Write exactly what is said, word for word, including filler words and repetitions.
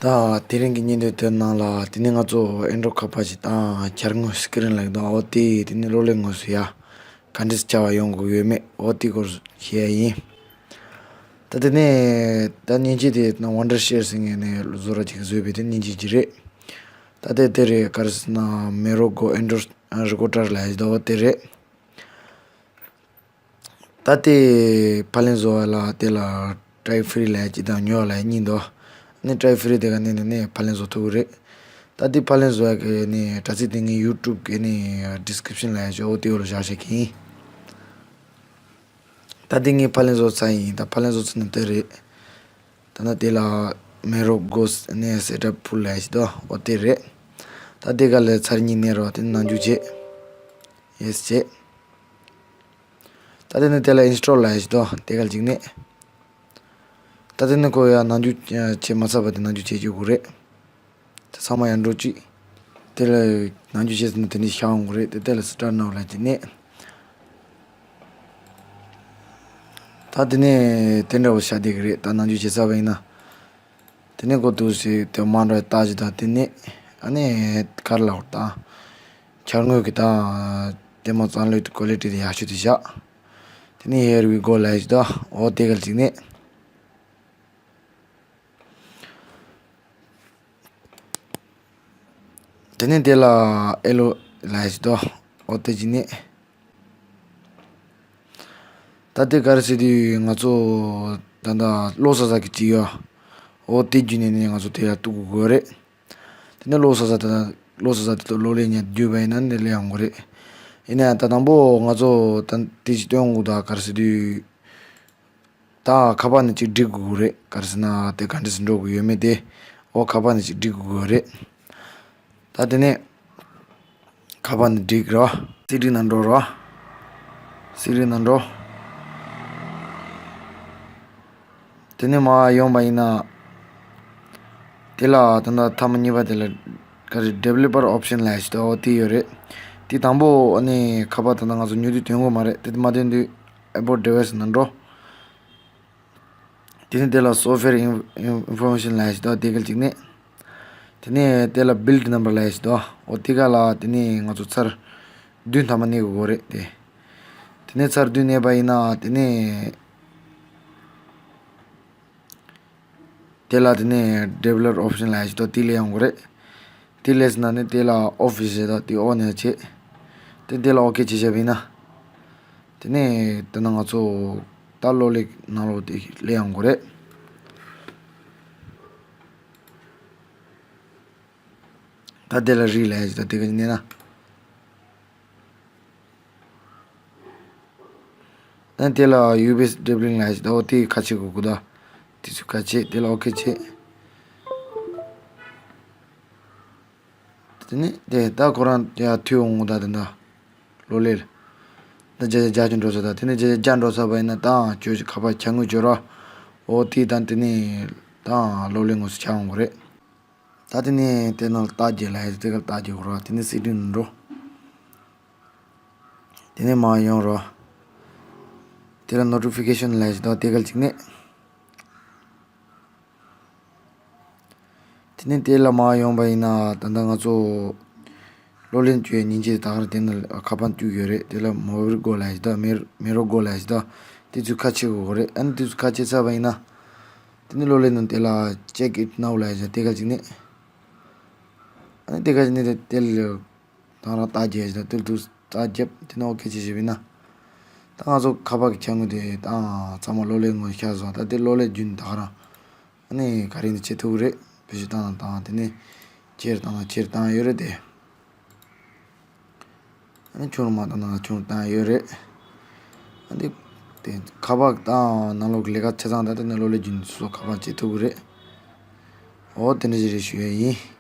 ད་དེ་རིང་གི་བརྙན་ཐུང་དེ་ནང་ལ་དེ་ནས་ང་ཚོ་ཨེན་ཌོ་ཁ་པར་ཞིག་དང་འཁྱར་དངོས་སི་ཀི་རིན་ལབ་ཀྱི་འདུག་འོ་དེ་དེ་ནས་གློག་ཀླད་ངོས་སུ་ཡ་ག་འདྲས་བྱ་བ་ཡོང་དགོས་ཡོད་མེད་འོ་དེ་སྐོར་བཤད་ཡ་ཡིན། ད་དེ་ནས་ད་མཉེན་ཆས་དེ་ན་ཝན་ཌར་ཤེར་ཟེར་མཁན་ནས་བཟོ་གྲྭ་ཅིག་བཟོས་པའི་དེ་མཉེན་ཆས་ཅིག་རེད། ད་དེ་དེ་རེད། ག་རེ་ཟེར་ན་མེ་རོ་གོ་ཨེན་ཌོ་རི་ཀོ་ཌར་ལབ་ཡ་ཞིག་འདུག་འོ་དེ་རེད། ད་ལྟའི་ཕབ་ལེན་བཟོ་བ་ལ་དེ་ལ་ཊའིབ་ཕི་རི་ལབ་ཡ་གཅིག་དང་ཉོ་བ་ལབ་ཡ་གཉིས་འདུག་ཨ་ནི་ཊའིབ་ཕི་རི་དེ་ག་ནས་ནས་ནས་ཕབ་ལེན་བཟོ་ཐུབ་ཀྱི་རེད། ད་ལྟའི་ཕབ་ལེན་བཟོ་ཡ་གི་ནི་དྲ་ཚིགས་དེ་ངའི་ཡུ་ཊུབ་གི་ནི་ཌི་སི་ཀི་རིབ་ཤན་ལབ་ཡ་ཅིག་འོ་དེ་འོག་ལ་བཞག་བཞག་གི་ཡིན། ད་ལྟའི་ངའི་ཕབ་ལེན་བཟོ་ཚར་ཡིན། ད་ཕབ་ལེན་བཟོ་ཚར་ན་དེ་རེད། ད་ནི་དེ་ལ་མེ་རོ་གོ་ནས་སེ་ཊབ་ཕུལ་ལབ་ཡ་ཅིག་འདུག་འོ་དེ་རེད། ད་དེ་ག་ལ་ཚར་གཉིས་ནས་རོ་དེ་ནང་འཇུག་བྱེད། ཡེ་སི་བྱེད། ད་དེ་ནས་དེ་ལ་ཨིན་སི་ཊོལ་ལབ་ཡ་ཞིག་འདུག་དེ་ག་ལ་གཅིག་ནས། ད་དེ་ནས་ཁོ་ཡ་ནང་འཇུག་བྱེད་མ་ཚར་བ་དེ་ནང་འཇུག་བྱེད་བཅུག་དགོས་རེད། དེ་ཚང་མ་ཡར་འགྲོ་གཅིག་དེ་ལ་ནང་འཇུག་བྱས་ཟིན་ན་དེ་ནས་ཤར་འོང་གི་རེད། དེ་དེ་ལ་སི་ཊར་ནའོ་ལབ་གཅིག་ནས། ད་དེ་ནས་དེ་འདྲ་བོ་བྱ་བསྡད་གི་རེད། ད་ནང་འཇུག་བྱས་ཚར་བ་ཡིན་ན། དེ་ནས་གོ་ཐུག་ཞིག་དེ་མ་འགྲོ་ཡ་ལྟ་ཞིག་དང་དེ་ནས་ཨ་ནི་གར་ལ་བར་དང་། འཁྱར་དངོས་ཀྱི་དང་དེ་མ་རྩ་ལོས་ཀོ་ལི་ཊི་དེ་ཡག་ཤོས་དེ་བཞག་དེ་ནས་ཧེར་བི་གོ་ལབ་ཞིག་དང་འོ་དེ་ག་ལ་གཅིག་ནས། དེ་ནས་དེ་ལ་ཨེ་ལོ་ལབ་ཞིག་དང་འོ་དེ་གཅིག་ནས། ད་ལྟའི་ག་རེ་ཟེར་དུས་ང་ཚོ་ད་ལྟ་གློག་བཙལ་ས་གི་ཅིག་ཡོད། འོ་དེ་བརྒྱུད་ནས་ནི་ང་ཚོ་དེ་ལ་གཏུག་དགོས་རེད། དེ་ནས་གློག་བཙལ་ས་དེ་དང་གློག་བཙལ་ས་དེ་དང་གློག་ཀླད་གཉིས་བསྡུས་པ་ཡིན་ན་ནི་སླེབས་ཡོང་གི་རེད། ཡིན་ན་ཡང་ད་དང་པོ་ང་ཚོ་ད་དེ་ཅིག་སྟོན་དགོས། ད་ག་རེ་ཟེར་དུས། ད་ཁ་པར་ནས་ཅིག་སྒྲིག་དགོས་རེད། ག་རེ་ཟེར་ན་དེ་ག་འདྲས་སེ་འགྲོ་དགོས་ཡོད་མེད་དེ། འོ་ཁ་པར་ནས་ཅིག་སྒྲིག་དགོས་རེད། ད་དེ་ནས་ཁ་པར་ནས་སྒྲིག་རོགས། སེ་ཊིང་ནང་འགྲོ་རོགས། སེ་ཊིང་ནང་འགྲོ། དེ་ནས་མར་ཡོང་པ་ཡིན་ན། དེ་ལ་ད་ལྟ་མཐའ་མ་གཉིས་པ་དེ་ལ་ག་རེ་ཌི་ཝེ་ལོ་པར་ཨོབ་ཤན་ལབ་ཡ་ཞིག་འདུག་འོ་དེ་ཡོད་རེད། དེ་དང་པོ་ཨ་ནི་ཁ་པར་ད་ལྟ་ང་ཚོ་ཉོ་དུས་ཐོན་གྱི་མ་རེད། དེ་མ་ཐོན་དུས་ཨེ་བོ་ཌི་ཝའི་སི་ནང་འགྲོ། དེ་ནས་དེ་ལ་སོབ་ཝེར་ཨིན་ཨིན་ཕོར་མེ་ཤན་ལབ་ཡ་ཞིག་འདུག་དེ་ག་ལ་གཅིག་ནས། དེ་ནས་དེ་ལ་བིལ་ཌི་ནམ་བར་ལབ་ཡ་ཞིག་འདུག་འོ་དེ་ག་ལ་དེ་ནས་ང་ཚོ་ཚར་བདུན་ཐ་མ་གནས་དགོས་རེད་དེ། དེ་ནས་ཚར་བདུན་གནས་པ་ཡིན་ན་དེ་ནས་དེ་ལ་དེ་ནས་ཌི་ཝེ་ལོ་པར་ཨོབ་ཤན་ལབ་ཡ་ཞིག་འདུག་དེ་སླེབས་ཡོང་གི་རེད། དེ་སླེབས་ཟིན་ན་ནི་དེ་ལ་ཨོ་ཕི་ཤལ་ཞེས་དང་དེ་ཨོ་ནས་བྱེད། དེ་དེ་ལ་ཨོ་ཁེ་བྱས་བཞག་པ་ཡིན་ན། དེ་ནས་དེ་ན་ང་ཚོ་ད་གློག་ཀླད་ནང་ལོགས་དེ་སླེབས་ཡོང་གི་རེད། ད་དེ་ལ་རིད་ལབ་ཡ་ཞིག་དང་དེ་ག་ནས་ན། ཨ་དེ་ལ་ཡུ་ཨེ་སི་ཌི་བི་ལིང་ལབ་ཡ་ཞིག་དང་འོ་དེ་ཁ་ཕྱེ་དགོས་གོ། ད་དེ་ཚོ་ཁ་ཕྱེ། དེ་ལ་ཨོ་ཁེ་བྱེད། དེ་ནས་དེ་ད་ཁོ་རང་ཡར་འཐུས་འོང་གོ། ད་དེ་འདྲ་གློག་ཀླད་ལ་ད་བརྒྱ་ཆ་བརྒྱ་ཅིག་འགྲོ་ས། ད་དེ་ནས་བརྒྱ་ཆ་བརྒྱ་འགྲོ་ཚར་བ་ཡིན་ན་ད་ཁྱོད་ཀྱི་ཁ་པར་འཁྱར་དངོས་བྱོས་རོགས། འོ་དེ་ད་དེ་ནས་ད་གློག་ཀླད་དངོས་སུ་འཁྱར་འོང་གོ་རེད། ད་དེ་ནས་དེ་ནང་ལ་རྟགས་བརྒྱད་ལབ་ཡ་དེ་ག་ལ་རྟགས་བརྒྱད་དགོས་རེད། དེ་ནས་སེ་ཊིང་ནང་འགྲོ། དེ་ནས་མར་ཡོང་རོགས། དེ་ལ་ནོ་ཊི་ཕི་ཀེ་ཤན་ལབ་ཡ་ཞིག་འདུག་དེ་ག་ལ་གཅིག་ནས། དེ་ནས་དེ་ལ་མར་ཡོང་པ་ཡིན་ན་ད་ལྟ་ང་ཚོ་གློག་ཀླད་བཅུག་ཡའི་མཉེན་ཆས་ད་ག་རང་དེ་ནང་ཁ་པར་བཅུག་ཡོད་རེད། དེ་ལ་མོ་བིལ་གོ་ལབ་ཡ་ཞིག་འདུག་མེ་མེ་རོ་གོ་ལབ་ཡ་ཞིག་འདུག་དེ་ཚོ་ཁ་ཕྱེ་དགོས་རེད། ཨ་ནི་དེ་ཚོ་ཁ་ཕྱེ་ཚར་བ་ཡིན་ན། དེ་ནས་གློག་ཀླད་ནང་དེ་ལ་ཅེག་ཨིཊ་ནའོ་ལབ་ཡ་ཞིག་དེ་ག་ཅིག་ནས། ཨ་ནི་དེ་ག་ཅིག་ནས་དེ་ལ་ད་ག་རང་རྟགས་བརྒྱད་ཞིག་དང་དེ་ལ་དུ་རྟགས་བརྒྱབ། དེ་ནས་ཨོ་ཁེ་བྱས་བྱས་པ་ཡིན་ན། ད་ང་ཚོ་ཁ་པར་གྱི་འཁྱར་དངོས་དེ་ད་ཚང་མ་གློག་ཀླད་ངོས་འཁྱར་སོང་། ད་དེ་གློག་ཀླད་བརྒྱུད་ནས་ད་ག་རང་ཨ་ནི་ག་རེ་ནས་བྱེད་ཐུབ་ཀྱི་རེད། བེད་སྤྱོད་བཏང་དང་བཏང་། དེ་ནས་ཁྱེར་བཏང་དང་ཁྱེར་བཏང་ཡོད་རེད་དེ། ཨ་ནི་ཆུང་རུ་མ་བཏང་ན་ཆུང་རུ་བཏང་ཡོད་རེད། ཨ་འདི་དེ་ཁ་པར་བཏང་ནང་ལོགས་ཀྱི་ལས་ཀ་ཆ་ཚང་ད་དེ་ནས་གློག་ཀླད་བརྒྱུད་ནས་སོ་སོ་ཁ་པར་བྱེད་ཐུབ་ཀྱི་རེད། འོ་དེ་འདྲ་ཞིག་རེད་ཞུ་ཡ་ཡིན།